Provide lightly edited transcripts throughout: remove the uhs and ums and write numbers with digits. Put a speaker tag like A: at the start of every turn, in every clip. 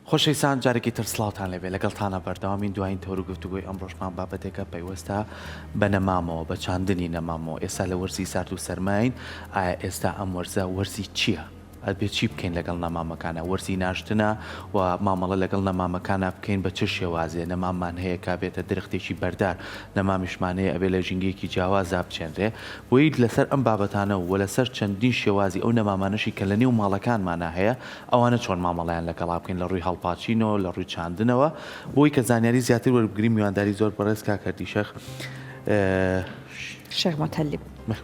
A: خۆشەویستان جارێکی تر سڵاوتان لێبێ لەگەڵتانە بەردەوامین دوایین تەور و گفتوگۆی ئەمڕۆشمان بابەتێکە پەیوەستە بە نەمامەوە بە چاندنی نەمامەوە ئێستا لە وەرزی سارد و سەرماین ئایا ئێستا ئەم وەرزە وەرزی چییە؟ ئەبێ چی بکەین لەگەڵ نەمامەکانا؟ وەرزی ناشتنە و مامەڵە لەگەڵ نەمامەکانا بکەین بە چ شێوازێ؟ نەماممان هەیە کە بێتە درختێکی بەردار، نەمامیشمان هەیە ئەبێ لە ژینگەیەکی جیاوازا بچێنرێ. بۆیە لەسەر ئەم بابەتانە و لەسەر چەندین شێوازی ئەو نەمامانەشی کە لە نێو ماڵەکانمانا هەیە ئەوانە چۆن مامەڵەیان لەگەڵا بکەین لە ڕووی هەڵپاچینەوە، لە ڕووی چاندنەوە بۆی کە زانیاری زیاتر وەربگرین میوانداری زۆر بەڕێز کاک هەردی شێخ
B: شێخ مەتەلیب.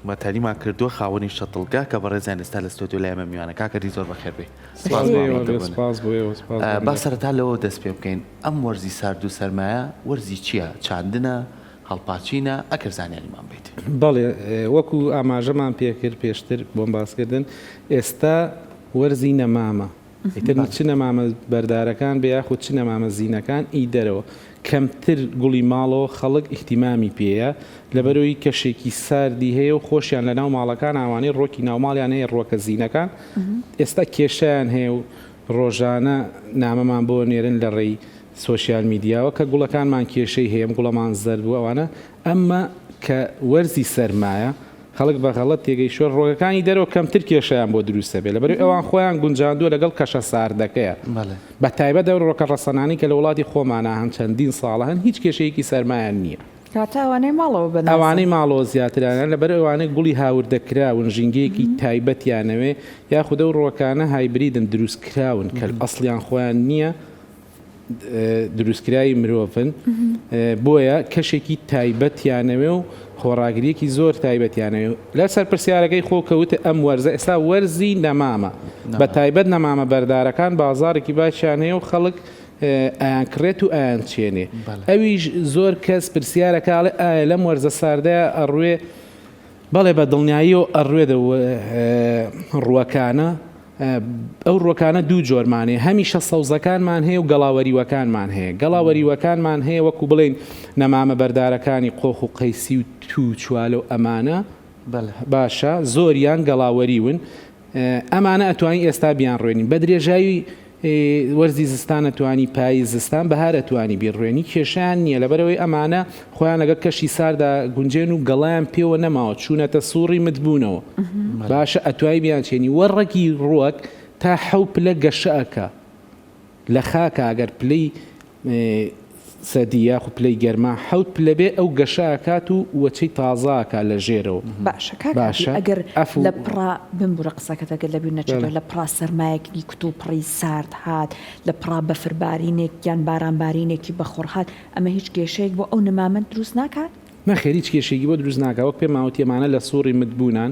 A: مەتەلیمان کردووە خاوەنی شەتڵگە کە بەڕێزیان ئێستا لە ستۆدیۆ لای ئێمە میوانە کاک هەردی زۆر بەخێر بێی.
C: سپاس بۆ ئێوە سپاس بۆ ئێوە سپاس بۆ
A: با سەرەتا لەوە دەست پێ بکەین ئەم وەرزی سارد و سەرمایە وەرزی چییە؟ چاندنە؟ هەڵپاچینە؟ ئەگەر زانیاریمان بیت.
C: بەڵێ وەکو ئاماژەمان پێکرد پێشتر بۆم باسکردن ئێستا وەرزی نەمامە ئیتر چ نەمامە بەردارەکان بێ یاخود چ نەمامە زینەکان ئی دەرەوە کەمتر گوڵی ماڵەوە خەڵک ئیهتیمامی پێیە لەبەرەوەی کەشێکی ساردی هەیە و خۆشیان لەناو ماڵەکان ئەوانەی ڕۆکی ناوماڵیان هەیە ڕوەکە زینەکان ئێستا کێشەیان هەیە و ڕۆژانە نامەمان بۆ نێرن لە ڕێی سۆشیال میدیاوە کە گوڵەکانمان کێشەی هەیە ئەم گوڵەمان زەرد بوو ئەوانە ئەمە کە وەرزی سەرمایە خەڵک بە غەڵەت تێگەیشتووە ڕۆگەکانی دەرەوە کەمتر کێشەیان بۆ دروست دەبێت لەبەرئەوەی ئەوان خۆیان گونجاندووە لەگەڵ کەشە ساردەکەیە بە تایبەت ئەو ڕۆکە ڕەسەنانەی کە لە وڵاتی خۆمانا هەن چەندین ساڵە هەن هیچ کێشەیەکی سەرمایان نییە.
B: کەواتە ئەوانەی ماڵەوە بەنازن.
C: ئەوانەی ماڵەوە زیاترانە لەبەر ئەوانەی گوڵی هاوردەکراون ژینگەیەکی تایبەتیانەوێ یاخود ئەو ڕوەکانە hybrid ن دروستکراون کە ئەسڵیان خۆیان نییە دروستکراوی مرۆڤن بۆیە کەشێکی تایبەتیانەوێ و خۆڕاگریەکی زۆر تایبەتیانەوێ لەسەر پرسیارەکەی خۆ کەوتە ئەم وەرزە ئێستا وەرزی نەمامە بە تایبەت نەمامە بەردارەکان بازارێکی باشیان هەیە و خەڵک ئەیان کڕێت و ئەیان چێنێ ئەویش زۆر کەس پرسیارەکە ئەڵێ ئایا لەم وەرزە ساردەیە ئەڕوێ بەڵێ بە دڵنیاییەوە ئەڕوێ ڕووەکانە ئەو ڕووەکانە دوو جۆرمان هەیە هەمیشە سەوزەکانمان هەیە و گەڵاوەریوەکانمان هەیە گەڵاوەریوەکانمان هەیە وەکو بڵێین نەمامە بەردارەکانی قۆخ و قەیسی و توو و چوالە و ئەمانە باشە زۆریان گەڵاوەریون ئەمانە ئەتوانی ئێستا بیانڕوێنین بە درێژایی وەرزی زستان ئەتوانی پاییز زستان بەهار ئەتوانی بیڕوێنی کێشەیان نییە لەبەرئەوەی ئەمانە خۆیان لەگەڵ کەشی ساردا گونجێن و گەڵایان پێوە نەماوە چوونەتە سوڕی متبوونەوە باشە ئەتوای بیانچێنی وە ڕەگی ڕوەک تا حەو پلە گەشە ئەکا لە خاکا ئەگەر پلەی سەدی یاخود پلەی گەرما حەوت پلە بێ ئەو گەشە ئەکات و وەچەی تازە ئەکا لە ژێرەوە.
B: باشە کاک هادی
C: باشە
B: ئەگەر
C: ئەفو.
B: لە پڕا بمبورە قسەکەت ئەگەر لە بیر نەچێتەوە
C: بەڵێ.
B: لە پڕا سەرمایەکی کوتوپڕی سارد هات لە پڕا بەفر بارینێک یان باران بارینێکی بەخوڕ هات ئەمە هیچ کێشەیەک بۆ ئەو نەمامە دروست ناکات؟
C: نەخێر هیچ کێشەیەکی بۆ دروست ناکات وەک پێمان وتی ئەمانە لە سوڕی متبوونان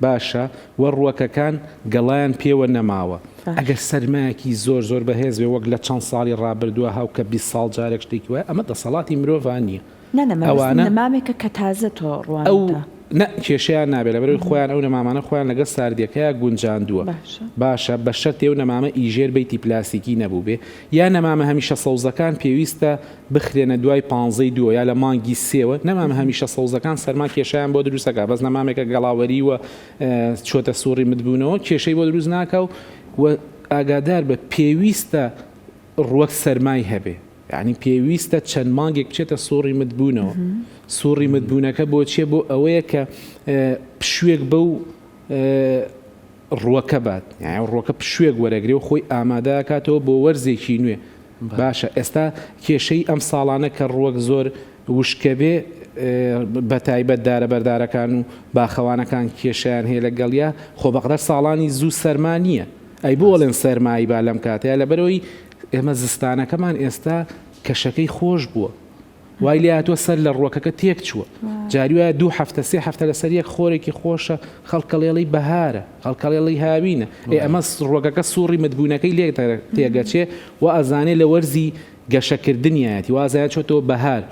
C: باشە وە ڕووەکەکان گەڵایان پێوە نەماوە ئەگەر سەرمایەکی زۆر زۆر بەهێز بێ وەک لە چەند ساڵی ڕابردووە هاو کە 20 ساڵ جارێک شتێکی وایە ئەمە دەسەڵاتی مرۆڤان نییە
B: نا نا مەبەستم
C: ئەوانە
B: نەمامێکە کە تازە تۆ
C: ئەو
B: ڕوانیتە.
C: نا کێشەیان نابێ لەبەرئەوەی خۆیان ئەو نەمامانە خۆیان لەگەڵ ساردیەکەیا گونجاندووە
B: باشە.
C: باشە بە شەرتێ ئەو نەمامە ئی ژێر بەیتی پلاستیکی نەبووبێ یا نەمامە هەمیشە سەوزەکان پێویستە بخرێنە دوای پانزەی دووە یا لە مانگی سێوە نەمامە هەمیشە سەوزەکان سەرما کێشەیان بۆ دروست ئەکا بەس نەمامێکە گەڵاوەریوە چۆتە سوڕی متبوونەوە کێشەی بۆ دروست ناکا و و ئاگادار بە پێویستە ڕوەک سەرمای هەبێ یعنی پێویستە چەند مانگێک بچێتە سوڕی متبوونەوە سوڕی متبوونەکە بۆ چیە بۆ ئەوەیە کە پشوێک بەو ڕووەکە بات یانی ڕووەکە پشووێک وەرەگرێ و خۆی ئامادە ئەکاتەوە بۆ وەرزێکی نوێ باشە ئێستا کێشەی ئەم ساڵانە کە ڕووەک زۆر وشکە بێ بە تایبەت دارە بەردارەکان و باخەوانەکان کێشیان هەیە لەگەڵیا خۆ بەقدەر ساڵانی زوو سەرما نییە ئەی بۆ ئەڵێن سەرمایی با لەم کاتەیە لەبەرەوەی ئێمە زستانەکەمان ئێستا کەشەکەی خۆش بووە وای لێ هاتووە سەر لە ڕووەکەکە تێک چووە. جاری وایە دوو هەفتە سێ هەفتە لەسەر یەک خۆرێکی خۆشە خەڵکەڵێڵی بەهارە، خەڵکەڵێڵی هاوینە. ئێ ئەمە ڕووەکەکە سووڕی متبوونەکەی لێ تێگەچێ وا ئەزانێ لە وەرزی گەشەکردنیایەتی، وا ئەزانێ چۆتەوە بەهار.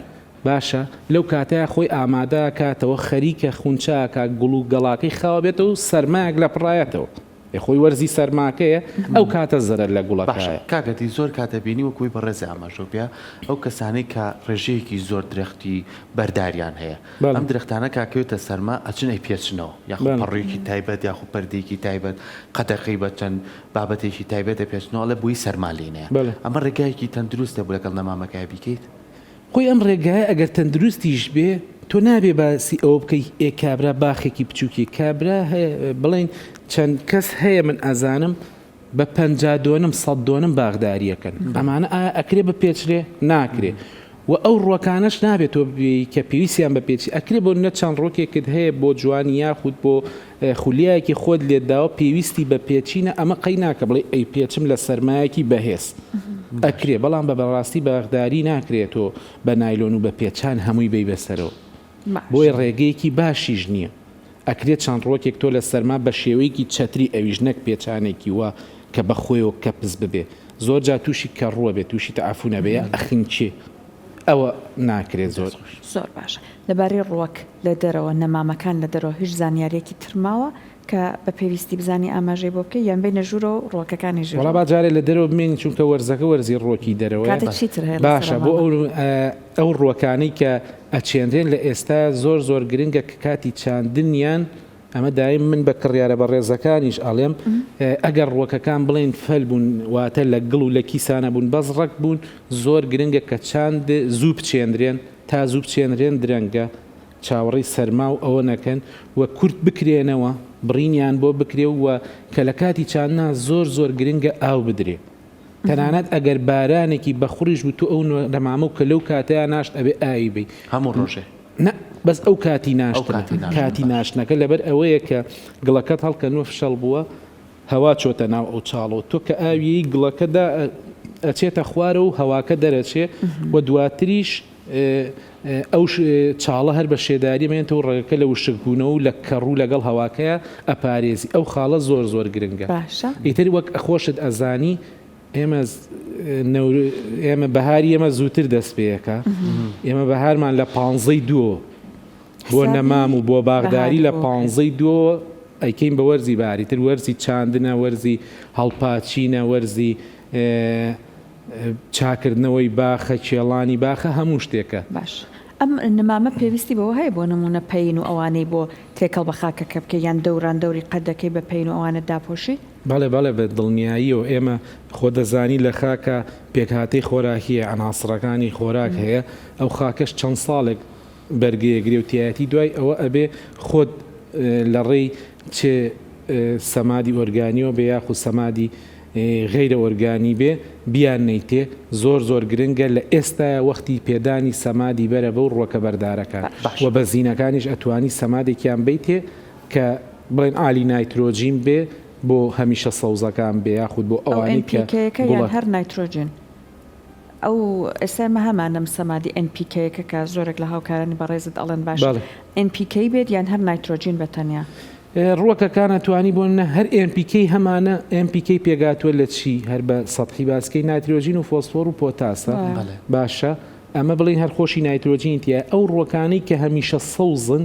C: باشە لەو کاتەیا خۆی ئامادە ئەکاتەوە خەریکە خونچە ئەکا گوڵ و گەڵاکەی خاو ئەبێتەوە و سەرمایەک لە پڕایەتەوە. ئێ خۆی وەرزی سەرماکەیە ئەو کاتە زەرەر لە
A: باشە
C: گوڵەکایە.
A: کاک هەدی زۆر کات ئەبینی وەک ئەوەی بەڕێزی ئاماژەو پێ ئەو کەسانەی کە ڕێژەیەکی زۆر درەختی بەرداریان هەیە
C: بەڵێ.
A: ئەم درەختانە کە ئەکەوێتە سەرما ئەچن ئەیپێچنەوە یاخود
C: بەڵێ.
A: پەڕۆیەکی تایبەت یاخود پەردەیەکی تایبەت قەدەغەی بە چەند بابەتێکی تایبەت ئەپێچنەوە ئەڵێ بۆی سەرما لێی نەیە
C: بەڵێ.
A: ئەمە ڕێگایەکی تەندروستە بۆ لەگەڵ نەمامەکەیا بیکەیت؟
C: خۆی ئەم ڕێگایە ئەگەر تەندروستیش بێ تۆ نابێ باسی ئەوە بکەی ئێ کابرا باخێکی بچووکی کابرا هەیە بڵێین چەند کەس هەیە من ئەزانم بە 50 دۆنم 100 دۆنم باخداریەکەن ئەمانە ئایا ئەکرێ بپێچرێ ناکرێ و ئەو ڕوەکانەش نابێت تۆ کە پێویستیان بە پێچی ئەکرێ بۆ نە چەند ڕۆکێکت هەیە بۆ جوانی یاخود بۆ خولیایەکی خۆت لێت داوە پێویستی بە پێچینە ئەمە قەی ناکە بڵێی ئەی پێچم لە سەرمایەکی بەهێز ئەکرێ بەڵام بە بەڕاستی باخداری ناکرێت تۆ بە نایلۆن و بە پێچان هەمووی بەی بەسەرەوە بۆیە ڕێگەیەکی باشیش نییە ئەکرێت چەند ڕۆکێک تۆ لە سەرما بە شێوەیەکی چەتری ئەویش نەک پێچانێکی وا کە بە خۆیەوە کەپس ببێ زۆر جا تووشی کەڕووە بێ تووشی تەعەفون ئەبێ یا ئەخنکێ ئەوە ناکرێت زۆر.
B: زۆر باشە لەبارەی ڕوەک لە دەرەوە نەمامەکان لە دەرەوە هیچ زانیاریەکی تر ماوە کە بە پێویستی بزانی ئاماژەی بۆ بکەی یان بێینە ژوورەوە و ڕوەکەکانی
C: وەڵا
B: ژوورەوە؟
C: با جارێ لە دەرەوە بمێنین چونکە وەرزەکە وەرزی ڕوەکی دەرەوەیە
B: کاتە چی تر هەیە لەسەر
C: باشە بۆ
B: ئەمانە؟
C: ئەو ئەو ڕوەکانەی کە ئەچێنرێن لە ئێستا زۆر زۆر گرنگە کە کاتی چاندنیان ئەمە دایم من بە کڕیارە بەڕێزەکانیش ئەڵێم ئەگەر ڕوەکەکان بڵێن فەل بوون واتە لە گڵ و لە کیسانە بوون بەس ڕەق بوون زۆر گرنگە کە چاند زوو بچێنرێن تا زوو بچێنرێن درەنگە چاوەڕێی سەرما و ئەوە نەکەن و کورت بکرێنەوە بڕینیان بۆ بکرێ و کە لە کاتی چاندنا زۆر زۆر گرنگە ئاو بدرێ تەنانەت ئەگەر بارانێکی بەخوڕیش بوو تۆ ئەو نەمامە و کە لەو کاتەیا ناشت ئەبێ ئاوی بەی.
A: هەموو ڕۆژێ.
C: نا بەس ئەو کاتی ناشتنە کاتی ناشتنەکە لەبەر ئەوەیە کە گڵەکەت هەڵکەنوە فشەڵ بووە هەوا چۆتە ناو ئەو چاڵەوە تۆ کە ئاویەی گڵەکە دا ئەچێتە خوارەوە و هەواکە دەرەچێ و دواتریش ئەو چاڵە هەر بە شێداری مێنتەوە ڕەگەکە لە وشکبوونەوە و لە کەڕوو لەگەڵ هەواکەیە ئەپارێزی ئەو خاڵە زۆر زۆر گرنگە
B: باشە
C: ئیتر وەک خۆشت ئەزانی ئێمە ئێمە بەهاری ئێمە زووتر دەست پێەکە ئێمە بەهارمان لە پانزەی دووە بۆ نەمام و بۆ باغداری لە پانزەی دووە ئەیکەین بە وەرزی باری تر وەرزی چاندنە وەرزی هەڵپاچینە وەرزی چاکردنەوەی باخە کێڵانی باخە هەموو شتێکە.
B: باش ئەم نمامە پێویستی بەوە هەیە بۆ نموونە پەین و ئەوانەی بۆ تێکەڵ بە خاکەکە بکەی یان دەوران دەوری قەدەکەی بە پەین و ئەوانە داپۆشی؟
C: بەڵێ بەڵێ بە دڵنیاییەوە ئێمە خۆ دەزانی لە خاکا پێکهاتەی خۆراکی هەیە عەناسڕەکانی خۆراک هەیە ئەو خاکەش چەند ساڵێک بەرگەیەگرێ و تیایەتی دوای ئەوە ئەبێ خۆت لە ڕێی چ سەمادی ئۆرگانیەوە بێ یاخود سەمادی غەیرە ئۆرگانی بێ بیان نەیتێ زۆر زۆر گرنگە لە ئێستایا وەختی پێدانی سەمادی بەرە بەو ڕوەکە بەردارەکان و بە زینەکانیش ئەتوانی سەمادێکیان بەیتێ کە بڵێن عالی نایترۆجین بێ بۆ هەمیشە سەوزەکان بێ یاخود بۆ
B: ئەو
C: ئەوانەی کە
B: NPK یەکە یان
C: گوڵە.
B: هەر نایترۆجین؟ ئەو ئێستا ئێمە هەمانە ئەم سەمادی NPK یەکە کە زۆرێک لە هاوکارانی بەڕێزت ئەڵێن باشە
C: بەڵێ.
B: NPK بێت یان هەر نایترۆجین بە تەنیا؟
C: ڕوەکەکان ئەتوانی بۆ نمونە هەر NPK هەمانە NPK پێکهاتووە لە چی؟ هەر بە سەتحی باس کەین نایترۆجین و فۆسفۆر و پۆتاسە
A: بەڵێ.
C: باشە ئەمە بڵێین هەر خۆشی نایترۆجینی تیایە ئەو ڕوەکانەی کە هەمیشە سەوزن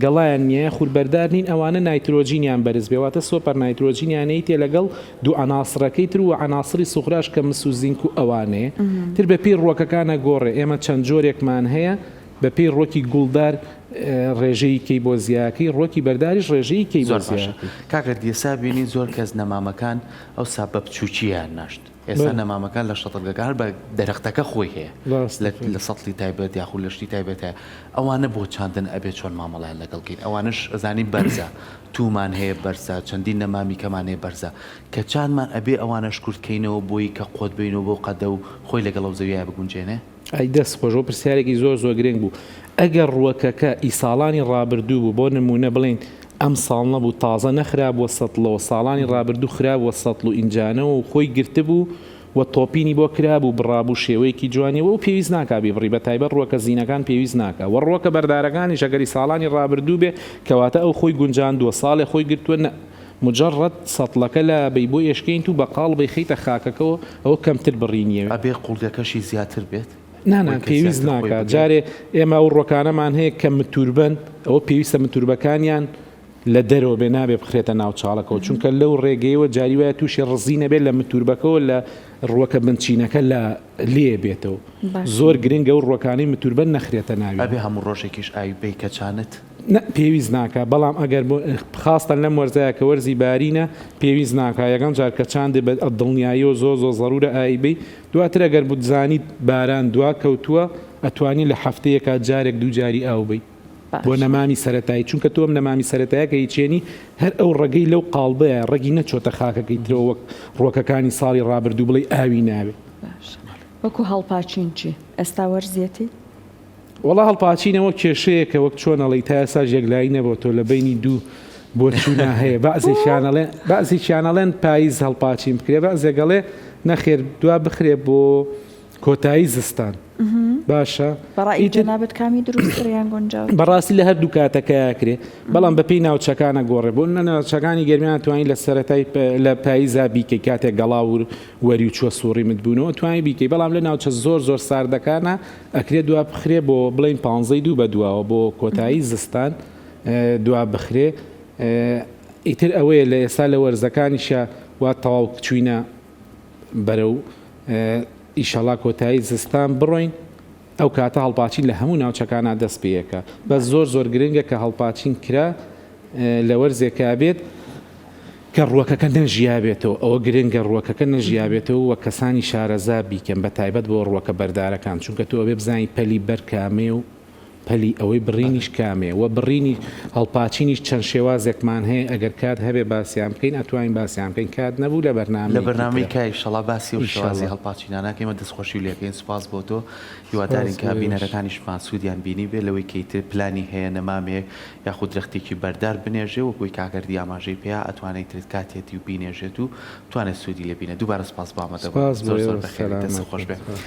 C: گەڵایان نیە یاخود بەردار نین ئەوانە نایترۆجینیان بەرز بێ واتە سۆپەر نایترۆجینیان ئەیتێ لەگەڵ دوو عەناسرەکەی تر و عەناسری سوغراش کە مس و زینک و ئەوانەیە تر بە پێی ڕوەکەکان ئەگۆڕێ ئێمە چەند جۆرێکمان هەیە بە پێی ڕوەکی گوڵدار ڕێژەی کەی بۆ زیاکەی ڕوەکی بەرداریش ڕێژەی کەی بۆ
A: زۆر باشە
C: زیاکەی.
A: کاک گەردی ئێستا بینی زۆر کەس نەمامەکان ئەوسا بە بچوکییان ناشت. ئێستا نەمامەکان لە شەتڵگەکان هەر بە دەرختەکە خۆی هەیە لە سەتڵی تایبەت یاخود لە شتی تایبەت هەیە ئەوانە بۆ چاندن ئەبێ چۆن مامەڵیان لەگەڵ کەین ئەوانش ئەزانی بەرزە تومان هەیە بەرزە چەندین نەمامی کەمان هەیە بەرزە کە چاندمان ئەبێ ئەوانەش کورت کەینەوە بۆی کە قۆت بینەوە بۆ قەدە و خۆی لەگەڵ ئەو زەویە بگونجێنێ.
C: ئەی دەست خۆش ئەوە پرسیارێکی زۆر زۆر گرنگ بوو ئەگەر ڕووەکەکە ئی ساڵانی ڕابردوو بوو بۆ نموونە بڵێین ئەم ساڵ نەبوو تازە نەخرابووە سەتڵەوە ساڵانی ڕابردوو خرابووە سەتڵ و ئینجانەوە و خۆی گرتبوو و تۆپینی بۆ کرابوو بڕابوو شێوەیەکی جوانیەوە و پێویست ناکا بیبڕی بە تایبەت ڕووەکە زینەکان پێویست ناکا وە ڕووەکە بەردارەکانیش ئەگەر ئی ساڵانی ڕابردوو بێ کەواتە ئەو خۆی گونجاندووە ساڵێ خۆی گرتووە نە مجەڕەد سەتڵەکە لابەی بۆ ئێشکەینت و بە قاڵبەی خەیتە خاکەکەوە ئەوە کەمتر بڕینیەوێ.
A: ئەبێ قوڵیەکەشی زیاتر بێت؟
C: نا نا
A: بۆی کە
C: پێویست
A: زیاتر خۆی
C: ناکا
A: بگرێت؟
C: جارێ ئێمە ئەو ڕۆکانەمان هەیە کە متوربەن ئەوە پێویستە متوربەکانیان. لە دەرەوە بێ نابێ بخرێتە ناو چاڵەکەوە چونکە لەو ڕێگەیەوە جاری وایە تووشی ڕزی نەبێت لە متوربەکەوە لە ڕوەکە بنچینەکە لە لێ بێتەوە زۆر گرنگە و ڕوەکانی متوربە نەخرێتە ناوی.
A: ئەبێ هەموو ڕۆژێکیش ئاوی بەی کە چانت؟
C: نە پێویست ناکا بەڵام ئەگەر بۆ خاستەن لەم وەرزایە کە وەرزی بارینە پێویست ناکا یەکەم جار کە چاندت بە دڵنیاییەوە زۆر زۆر زەرورە ئاوی بەی دواتر ئەگەر بتزانیت باران دوا کەوتووە ئەتوانی لە هەفتەیەکا جارێک دوو جاری ئاو بەی بۆ نەمامی سەرەتایی چونکە تۆ ئەم نەمامی سەرەتایە کە ئەیچێنی هەر ئەو ڕەگەی لەو قاڵبەیە ڕەگی نەچۆتە خاکەکەی ترەوە وەک ڕوەکەکانی ساڵی ڕابردوو بڵێی ئاوی ناوێ.
B: باشە وەکو هەڵپاچین چی؟ ئێستا وەرزیەتی؟
C: وەڵا هەڵپاچینەوە کێشەیەکە وەک چۆن ئەڵێی تا ئێستاش یەکلایی نەبۆتەوە لە بەینی دوو بۆچوونا هەیە بەعزێکیان ئەڵێن بەعزێکیان ئەڵێن پاییز هەڵپاچین بکرێ بەعزێک ئەڵێ نەخێر دوا بخرێ بۆ کۆتایی زستان باشە
B: بەڕای جەنابت کامی دروستتر یان گونجاو؟
C: بەڕاستی لە هەردوو کاتەکەیا کرێ بەڵام بەپێی ناوچەکانە گۆڕێ بۆ نە ناوچەکانی گەرمیان توانین لە سەرەتای لە پاییزا بیکەی کاتێک گەڵا و وەری و چوە سوڕی مت بوونەوە توانین بیکەی بەڵام لە ناوچە زۆر زۆر ساردەکانە ئەکرێ دوا بخرێ بۆ بڵێین پانزەی دوو بە دواوە بۆ کۆتایی زستان دوا بخرێ ئیتر ئەوەیە لە ئێستا لە وەرزەکانیشە وا تەواو چوینە بەرەو ئیشەڵا کۆتایی زستان بڕۆین ئەو کاتە هەڵپاچین لە هەموو ناوچەکانا دەست پێیەکە بەس زۆر زۆر گرنگە کە هەڵپاچین کرا لە وەرزێکا بێت کە ڕووەکەکە نەژیابێتەوە ئەوە گرنگە ڕووەکەکە نەژیابێتەوە و کەسانی شارەزا بیکەن بە تایبەت بۆ ڕووەکە بەردارەکان چونکە تۆ ئەبێ بزانی پەلی بەر کامەیە و پەلی ئەوەی بڕینیش کامەیە وە بڕینی هەڵپاچینیش چەند شێوازێکمان هەیە ئەگەر کات هەبێ باسیان بکەین ئەتوانین باسیان بکەین کات نەبوو لە
A: لە
C: بەرنامەیەکی
A: بەرنامەی
C: ترا
A: کا ئیشەڵا باسی ئەو شێوازی
C: ئیشەڵا
A: هەڵپاچینانە ئەکەین وە دەستخۆشی لێکەین سوپاس بۆ تۆ
C: سوپاس
A: هیوادارین
C: بۆ
A: کە
C: ئێوەش.
A: بینەرەکانیشمان سوودیان بینیبێ لەوەی کە ئیتر پلانی هەیە نەمامێک یاخود درەختێکی بەردار بنێژێ وەک ئەوەی کاک هەردی ئاماژەی پێیا ئەتوانێ ئیتر کاتیەتی و بینێژێت و بتوانێت سوودی لێ بینێت دووبارە سوپاس بۆ ئامادەبوونت
C: سوپاس بۆ
A: زۆر زۆر
C: ئێوە
A: بەخێربێیت دەستت
C: سەلامەت
A: خۆش
C: بن
A: بێ.
C: سوپاس.